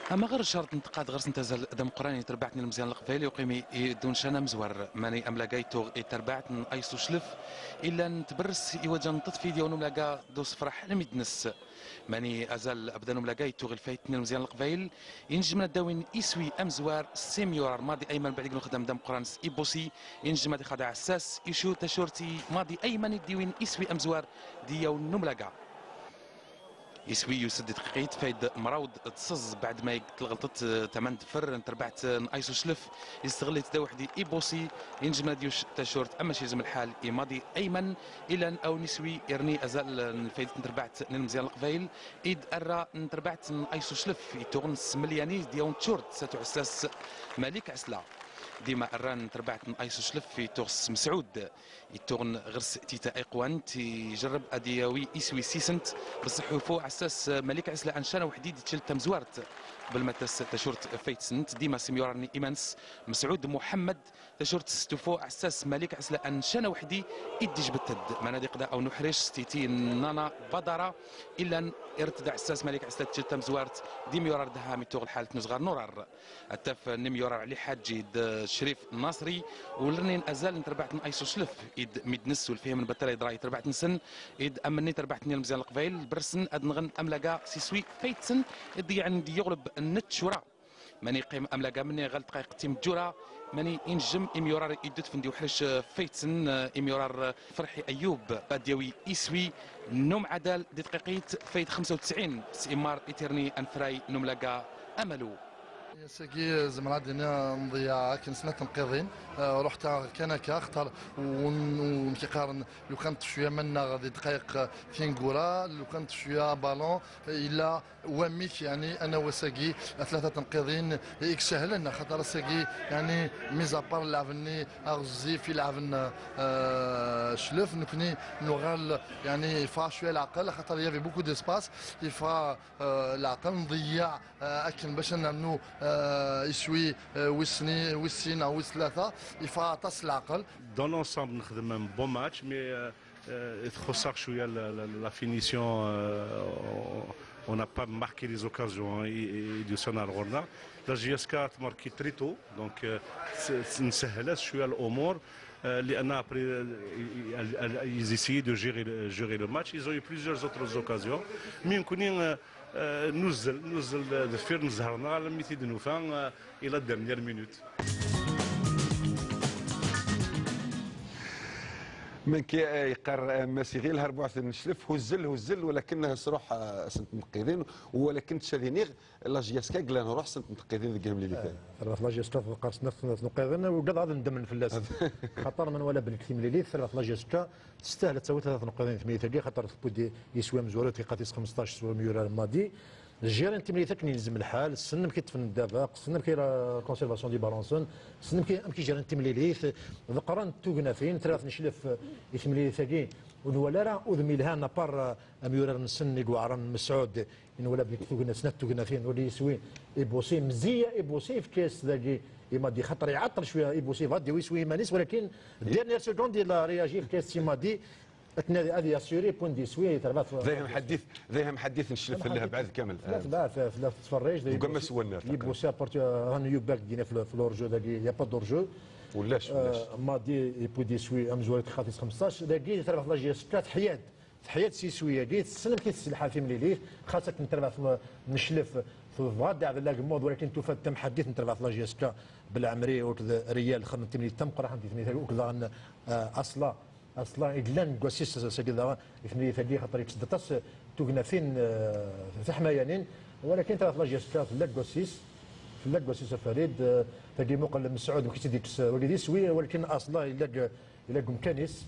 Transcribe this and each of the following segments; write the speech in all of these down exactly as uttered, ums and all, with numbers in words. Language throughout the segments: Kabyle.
Ama ɣer cert n tqad ɣer sent azal d ameqqran i terbaɛt n Ilmeẓyan Leqbayel yuqimi i Duncan amezwar. Mani amlaga yettuɣ i terbaɛt n Aysu Clef, illa n tberres i wajan n teṭfi dyaw n umlaga d usefraḥ lmidnes. Mani azal abda n umlaga yettuɣ i lfayt n Ilmeẓyan Leqbayel, inejmen ad dawin iswi amezwar, sim yurar Madi Ayman bɛid deg uxdam d ameqqran s Ibusi, inejmen ad ixadeɛ Assas, icu tacurt i Madi Ayman i d-iwin iswi amezwar dyaw n umlaga. Iswi yused i tqiqit fayd mrawd tseẓ baɛd ma yeg tleɣlṭet taman dfer n terbaɛt n Aysu Clef, yesteɣli-tt da weḥdi Ibusi, inejmen ad yuc tacurt ama ci yezm lḥal i Madi Ayman, ilan awn iswi irni azal n lfaydet n terbaɛt n Ilmeẓyan Leqbayel, id arra n terbaɛt n Aysu Clef, ittuɣen s Melyani d yawn tcurt sat uɛessas Malik Ɛesla. Dima arra n terbaɛt n Aysu Clef, ittuɣ s Mesɛud. Ittuɣen ɣer-s tita iqwant, ijerreb ad yawi iswi sisent, beṣṣeḥ ufu ɛessas Malik Ɛesla ancan weḥdi d-tčel tamezwart. Qbel ma tas tacurt fayt-sent, dima simyurar-nni iman-s Mesɛud Muḥemmed, tacurt s tufu ɛessas Malik Ɛesla ancan weḥdi i d-ijbed-d. Mana d-iqda awn uḥric s titi n Nana Badara, illan irret-d ɛessas Malik Ɛesla tčel tamezwart, d imyurar dehham ittuɣ lḥal n uzɣar n urar. Attaf n imyurar Ɛli Ḥaǧi d Crif Nasri, u lernin azal n terbaɛt n Aysu Clef, id midnes u lfihim n battala yeḍra i terbaɛt-nsen, id amenni terbaɛt n Ilmeẓyan Leqbayel, bersen ad nɣen amlaga s iswi fayt-sen, id ḍeyyɛen d yuɣleb n tcura. Mani qim amlaga menni ɣer dqayeq timǧura, mani injem imyurar iddutfen di uḥric fayt-sen, imyurar Ferḥi Ayub, ad yawi iswi n umɛadal di dqiqit fayt xemsa u tesɛin, s imar itirni anefray n umlaga amalu. Ass-agi zemreɣ ad d-iniɣ nḍeyyeɛ akken snat tenqiḍin, eh, ruḥ-aɣ kan akka, axaṭer wen-, wen-, k-iqqaren lukan ṭṭef cwiya mannaɣ di dqayeq tineggura, lukan ṭṭef cwiya abalun, eh, yella wamek, yeɛni, anaw ass-agi, tlata tenqiḍin i isehlen, axaṭer ass-agi, yeɛni, mis à part lɛeb-nni aɣezzif i lɛeb n, eh, Cclef, nekni nuɣal, yeɛni, yeffeɣ-aɣ cwiya leɛqel, axaṭer il y avait beaucoup d'espace, yeffeɣ-aɣ eh, leɛqel nḍeyyeɛ, eh, akken bac ad nernu, eh, iswi, eh, wis sni-, wis sin neɣ wis tlata, yeffeɣ aṭas leɛqel. Dans l'ensemble, nexdem un bon match, mais, euh, euh, txuṣṣ-aɣ cwiya la, la, la finition, euh, on n'a pas marqué les occasions, hein, i, i, i d-yusan ar ɣur-neɣ. La J S K a marqué très tôt, donc, euh, s-, s-, nsehhel-as cwiya l'umur. Euh, لأن après, euh, ils, ils, ils essayaient de gérer le, gérer le match. Ils ont eu plusieurs autres occasions. Mais nekkni, euh, euh, nuzzel, nuzzel deffir n zzher-nneɣ almi t-id-nufa, euh, i la dernière minute. Menki, euh, yeqqar, euh, Mass Iɣil, harbuɛt n Cclef, huzzel, huzzel, walakin sruḥ, euh, sent tneqqidin, walakin tcadiniɣ, La J S K glan ruḥ sent tneqqidin deg temlilit-agi. Tarbaɛt la J S K tḍeqqer snat tneqqiḍin, ugad ad ndemmen fell-as. Xaṭer ma nwala belli timlilit, tarbaɛt la J S K testahel ad tawi tlata tneqqiḍin temlilit-agi, xaṭer tewwi-d iswi amezwaru dqiqa tis xmesṭac s wamyurar Madi. Jirin timlilit akken yelzem lḥal, ssnen amek i ṭṭfen ddabeq, ssnen amek i la conservation des ballons, ssnen amek i, amek i jirin timlilit, ḍeqqren tugnatin, tarbaɛt n Cclef i temlilit-agi ur nwala ara udem yelhan, apart, euh, amyurar-nsen i iweɛren Mesɛud, i nwala belli tugna, snat tugnatin, ur yiswi Ibusi, mezziya Ibusi, yefka-yas dagi i Madi, xaṭer iɛeṭṭel cwiya Ibusi, bɣa ad yawi iswi iman-is, walakin dernière seconde, il a réagi, yefka-yas i Madi, akken ad, ad yassuri point d'iswi, terbaɛt. D ayhem ḥaddit, d ayhem ḥaddit n Cclef, tella tebɛed kamel. Tella tebɛed, tella tettferrij, deg ammas wenner, Ibusi, à partir, euh, running back, dina fi, fi l'hors-jeu dagi, y a pas d'hors-jeu. Ulac, ulac. Euh, Madi, point d'iswi, amezwaru dqiqa tis xmesṭac, dagi, terbaɛt la J S K, teḥya-d. Teḥya-d s yiswi-agi, tessen amek i tesselḥa timlilit, xas akken tarbaɛt n Cclef tebɣa ad d-teɛdel agemmuḍ, walakin tufa-d tamḥaddit n terbaɛt la J S K, Belɛemri akked Riyal, xedmen timlilit tameqqrant di temlilit-agi, akked daɣen, eh, Aṣla, Aṣla i yellan deg wass-is, s-, sagi daɣen, di temlilit-agi, xaṭer yekkes-d aṭas, eh, tugnatin, eh, tiḥmayanin, walakin tarbaɛt la J S K tella deg wass-is, tella deg wass-is a Farid, eh, tagi muqel Mesɛud, amek i tt-id-yekkes, eh, wagi d iswi, walakin Aṣla yella deg, yella deg umkan-is.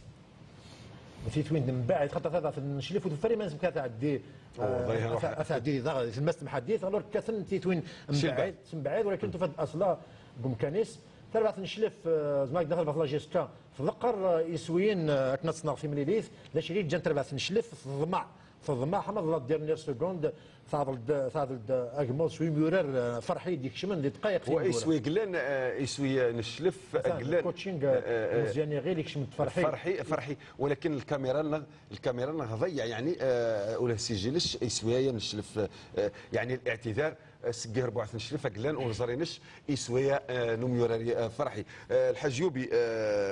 Titwin n mbaɛid, xaṭer tarbaɛt n Cclef ur teffer iman-is amek ad tɛeddi, eh, ad tɛeddi daɣ di tlemmast n tmḥaddit, alors kkaten titwin mbaɛid, s mbaɛid, walakin tufa-d Aṣla deg umkan-is. Tarbaɛt n Cclef, eh, zma yedda tarbaɛt la J S K, tḍeqqer, eh, iswiyen, eh, akken ad tneɣ timlilit, d acu i ǧǧan tarbaɛt n Cclef, teḍmeɛ, teḍmeɛ, ḥama d la dernière seconde, Teɛdel-d, teɛdel-d agemmuḍ s wimyurar, eh, Ferḥi i d-ikecmen di dqayeq tineggura. Iswi glan, eh, iswi, eh, n Cclef, atan glan. Coaching, eh, eh, eh, Meẓyan Iɣil, ikcem-d Ferḥi. Ferḥi, Ferḥi, walakin lkamira-nneɣ, lkamira-nneɣ ḍeyyeɛ, yeɛni, eh, ula sijilec, iswi-ya n Cclef, eh, yeɛni, الاعتذار. Seg yerbuɛt n cclef agellan ur neẓri nec iswaya n umyurari Ferḥi. Lḥaǧ Yubi,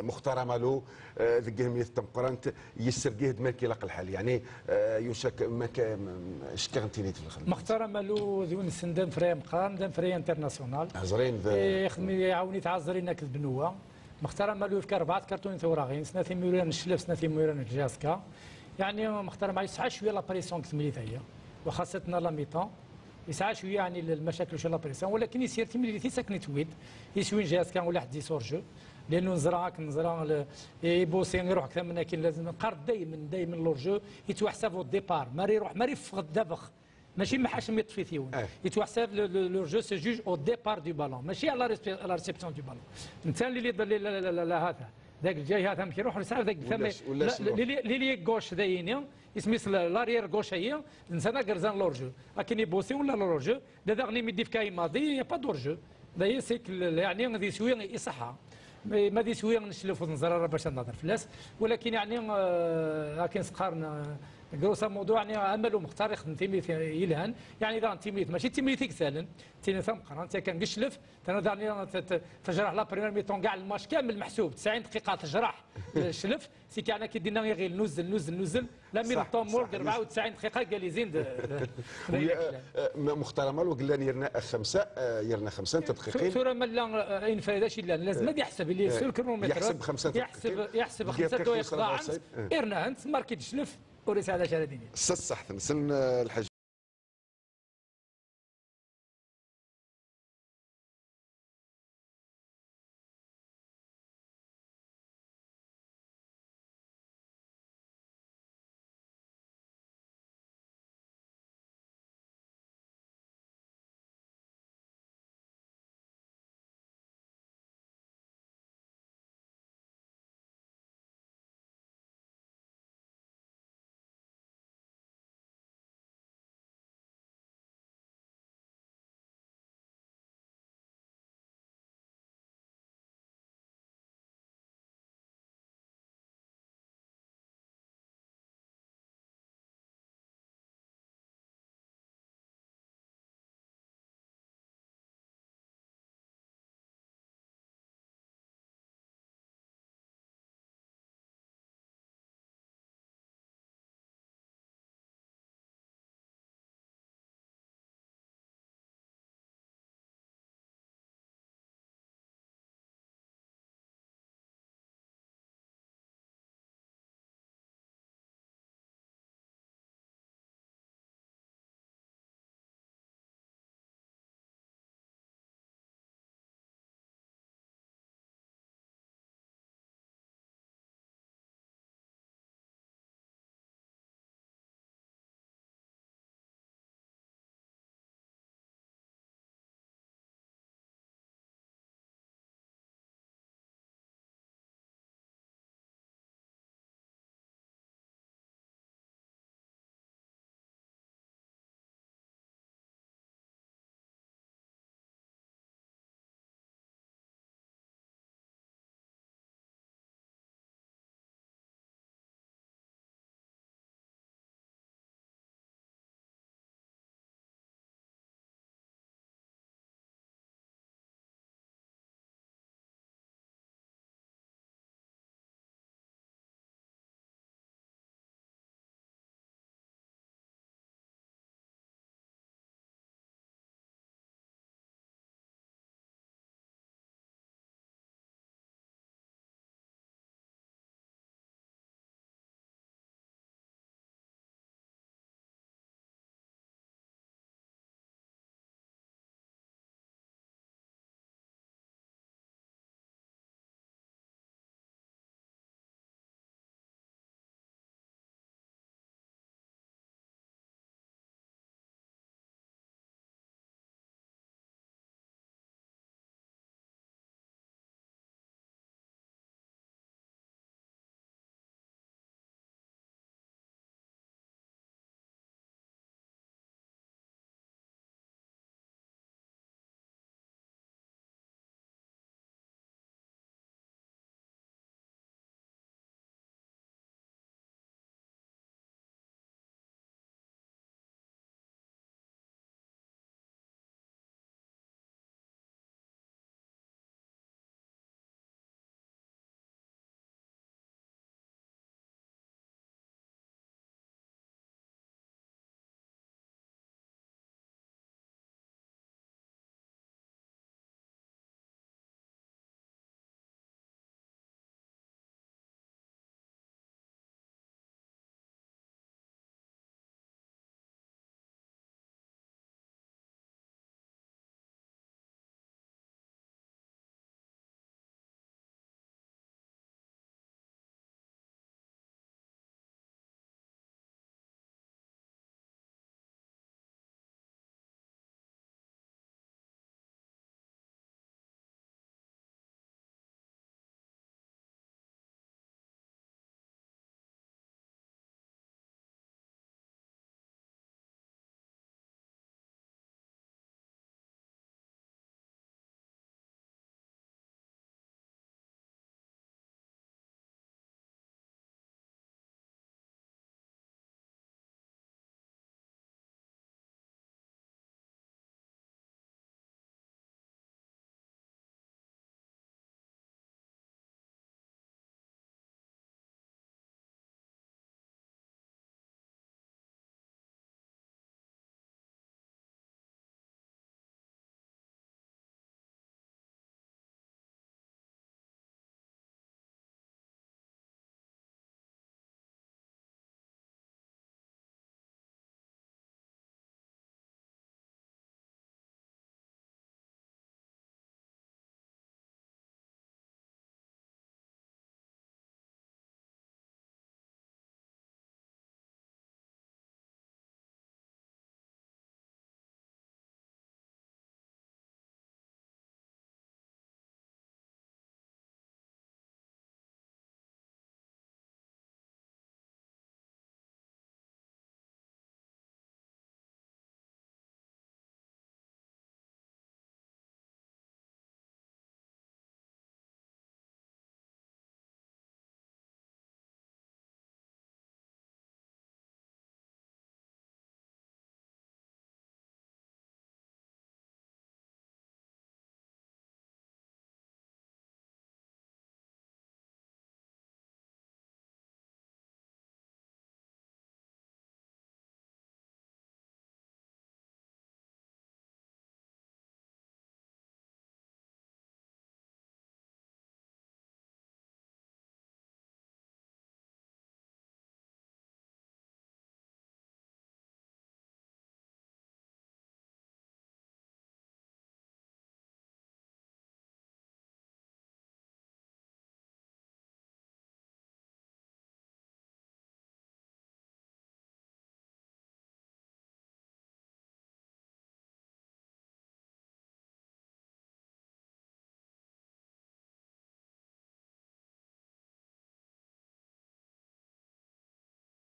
Muxtar Amalu, deg ehmiyet tameqqrant, yessergih-d malk ilaq lḥal, yeɛni, yucak ma cekkaɣ n tinit n lxedma. Muxtar Amalu d yiwen n send d amefray ameqqran, d amefray international. Ẓrin d. Ixdem, iɛawen-it ɛazrin akked Benoît. Muxtar Amalu yefka rebɛa tkarṭunin tawraɣin, snat imura n cclef, snat imura n ljaska. Yeɛni Muxtar Amalu yesɛa cwiya la pression deg temlilit-agi, wa xaṣṣatan la mi-temps. Yesɛa cwiya, yeɛni, lmacakel, cwiya la pression, walakin yesir timlilit-is akken i tewwid, iswi n jaska ula ḥedd-is hors-jeu, lianu neẓra akken neẓra le-, Ibusi iruḥ deg tama-nni akin, lazem neqqar daymen, daymen l'hors-jeu yettwaḥsab au départ, mara iruḥ, mara yeffeɣ-d d abex, mačči mḥac mi yeṭṭef-it yiwen. Yettwaḥsab le, le, l'hors-jeu se juge au départ du ballon, mačči à la réspe-, à la réception du ballon. Netta li, li, li, la, la, la, la, hata. Dak lǧay hata amek iruḥ, nesɛa dak tama, ulac, ulac la, li, li, li, li gauche dayini, isem-is la, l'arrière gauche-ayi, netta d agerzan l'hors-jeu. Akken Ibusi ula l'hors-jeu, da daɣen mi d-ifka Imadi, y a pas d'hors-jeu. Daya c'est que, yeɛni, d iswi iṣeḥḥa. Ma, ma d iswi n cclef ur neẓri ara bac ad nehder fell-as. Walakin, yeɛni, euh, akken s-qqaren, euh, grosso modo, yeɛni, Amalu Muxtar ixdem timlilit yelhan. Yeɛni daɣen timlilit, mačči d timlilit i yessalen, d timlilit tameqqrant, yakan deg cclef, tana daɣen t-, t-, tejreḥ la première mi-temps, kkaɛ lmatch kamel meḥsub, tesɛin dqiqa tejreḥ, euh, cclef, c'est que yeɛni akka dinna iɣil, nuzzel, nuzzel, nuzzel, la mi-temps, morgue, rebɛa u tesɛin dqiqa, égalisé-d, euh, euh, Muxtar Amalu, agellan yerna xemsa, euh, yerna xemsa n tedqiqin. Tura ma llan, euh, ayen fayda acu yellan, lazem ad yeḥseb, il est sur le chronomètre. Yeḥseb xemsa n tedqiqin. Yeḥseb, yeḥseb xemsa dwa yeqḍaɛen, irna-hent, marki-d cclef, ur yesɛi d acu ara d-yini. S ṣṣeḥt-nsen, euh, Lḥaǧ